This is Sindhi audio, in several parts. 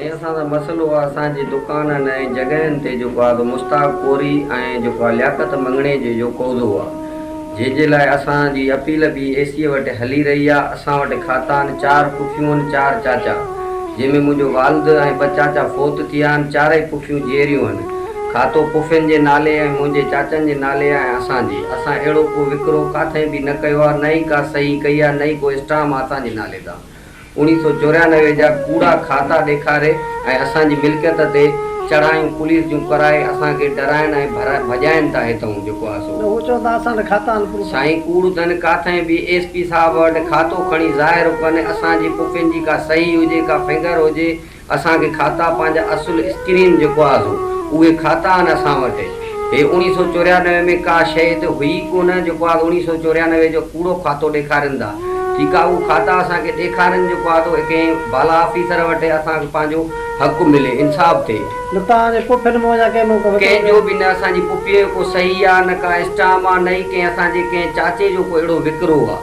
سائين اسان سان مسئلو آ اسان جي دڪانن ۽ جڳهين تي جيڪو آ سو مشتاق ڪوري ۽ جيڪو آ لياقت مڱڻيجي جو قوضو آ جنهن جي لاء اسان جي اپيل به اي سي وٽ هلي رهي آ اسان وٽ کاتا آهن چار پڦيون آهن چار چاچا جنهن ۾ منهنجو والد ۽ ٻه چاچا فوت ٿي ويا آهن چارئي پڦيون جيئريون آهن کاتو پڦين جي نالي ۽ منهنجي چاچن جي نالي آ ۽ اسان جي اسان اهڙو ڪو وڪرو ڪاٿئين به نه ڪيو آ نه ئي ڪا صحيح ڪئي آ نه ئي ڪو اسٽام آ اسان جي نالي تان. 1994 جا ڪوڙا کاتا ڏيکاري ۽ اسان جي ملڪيت تي چڙهايون پوليس جون ڪرائي اسان کي ڊرائن ۽ ڀڄائن ٿا هتئون جيڪو آ سو. نه هو چون ٿا اسان وٽ کاتا آهن پروف آهن. سائين ڪوڙ اٿن ڪاٿئين به ايس پي صاحب وٽ کاتو کڻي ظاهر ڪن اسان جي پڦين جي ڪا صحيح هجي ڪا فنگر هجي اسان کي کاتا پنهنجا اصل اسڪرين جيڪو آ سو اهي کاتا آهن اسان وٽ هي اوڻيهه سو 94 ۾ ڪا شيء هتي هئي ئي ڪونه جيڪو آ سو اوڻيهه سو 94 جو ڪوڙو کاتو ڏيکارين ٿا ٺيڪ آ اهو کاتا اسان کي ڏيکارين جيڪو آ سو ڪنهن بالا آفيسر وٽ اسان کي پنهنجو حق ملي انصاف ٿئي. نه توهان جي پڦين مون يا ڪنهن مون ڪو وڪرو ڪنهن جو به نه اسان جي پڦيء جو ڪو صحيح آ نه ڪا اسٽام آ نه ئي ڪنهن اسان جي ڪنهن چاچي جو ڪو اهڙو وڪرو آ.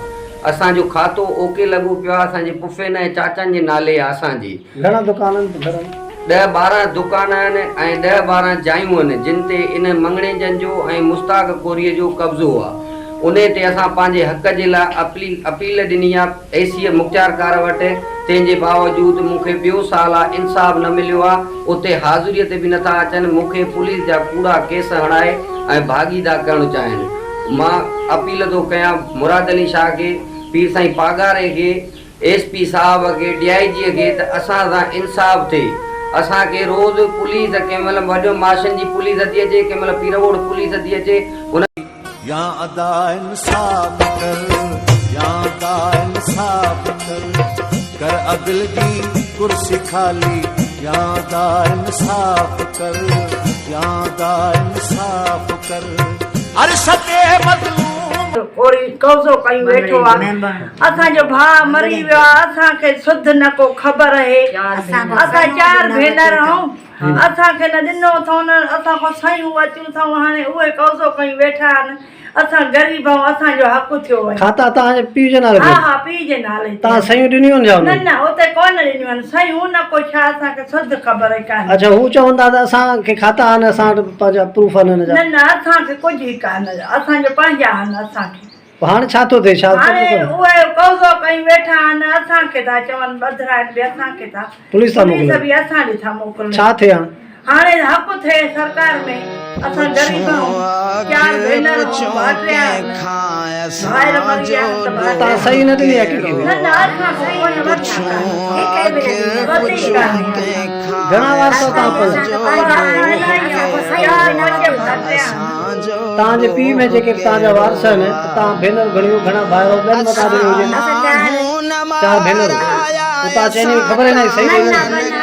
اسان جو کاتو اوڪي لڳو پيو آ اسان جي پڦين ۽ چاچن جي نالي آ اسان جي. گهڻا دڪان آهن ته گهر آهن. ڏهه 12 دڪان آهن ۽ ڏهه 12 جايون آهن جن تي ان مڱڻيجن جو ۽ مشتاق ڪوريء جو قبضو آ انهي تي اسان پنهنجي حق جي لاء اپيل ڏني آ اي سي مختيارڪار وٽ تنهن جي باوجود مون کي ٻيو سال آ انصاف نه مليو آ اتي حاضريء تي به نٿا اچن مون کي پوليس جا ڪوڙا ڪيس هڻائي ۽ ڀاڳيدا ڪرڻ چاهين مان اپيل ٿو ڪيان مراد علي شاهه کي، پير سائين پاڳاري کي، ايس پي صاحب کي، ڊي I جي کي ته اسان سان انصاف ٿئي. اسان کي روز پوليس ڪنهن مهل وڏو ماشن جي پوليس ٿي اچي، ڪنهن مهل پيرڳوٺ پوليس ٿي اچي، ان. يا ادا انصاف ڪر يا ادا انصاف ڪر ڪر عدل جي ڪرسي خالي يا ادا انصاف ڪر يا ادا انصاف ڪر عرش تي مظلوم. ڪوري قبضو ڪيون ويٺو آ اسان جو ڀاء مري ويو آ اسان کي سڌ نه ڪو خبر اهي اسان چار ڀينر آهون اسان کي نه ڏنو اٿئون نه اسان کان سيون ورتيون اٿئون هاڻي اهي قبضو ڪيون ويٺا آهن اسان غريب آهيون اسان جو حق ٿيو وڃي. کاتا توهان جي پيء جي نالي تي ها ها پيء جي نالي تي. توهان صحيحون ڏنيون آهن ڇا نه انهن؟ نه اتي ڪونه ڏنيون آهن صحيحون نه ڪو ڇا اسان کي سڌ خبر ئي ڪانهي. اڇا هو چون ٿا ته اسان کي کاتا آهن اسان وٽ پنهنجا پروف آهن ان جا. نه نه اسان کي ڪجهه ئي ڪانه اسان جو پنهنجا آهن اسان کي. پوء هاڻي ڇا ٿو ٿئي ڇا هاڻي اهي قبضو ڪيون ويٺا آهن اسان کي ٿا چون ٻڌرائن به اسان کي ٿا پوليس ٿا پوليس موڪلين به اسان ڏي ٿا موڪلن. ڇا ٿئي هاڻ؟ هاڻي حق ٿئي سرڪار ۾ اسان غريب آهيون چار ڀينر آهيون ڀائٽيا آهن ڀائر مري ويا آهن ته ڀائٽيا توهان صحيح نه ڏني آهي ڪنهن کي به؟ نه نه اسان کان ڪونه ورتا ڪانه ورتي ئي ڪانه. گهڻا وارث آهيو توهان پنهنجا؟ چار پنج ڀائٽيا آهن. توهان جي پيء ۾ جيڪي به توهان جا وارث آهن ته توهان ڀينر گهڻيون گهڻا ڀائر آهيو ٻين متان ڏني هجي چار ڀينرون پوء توهان چئني کي خبر ئي ناهي صحيح ڏني.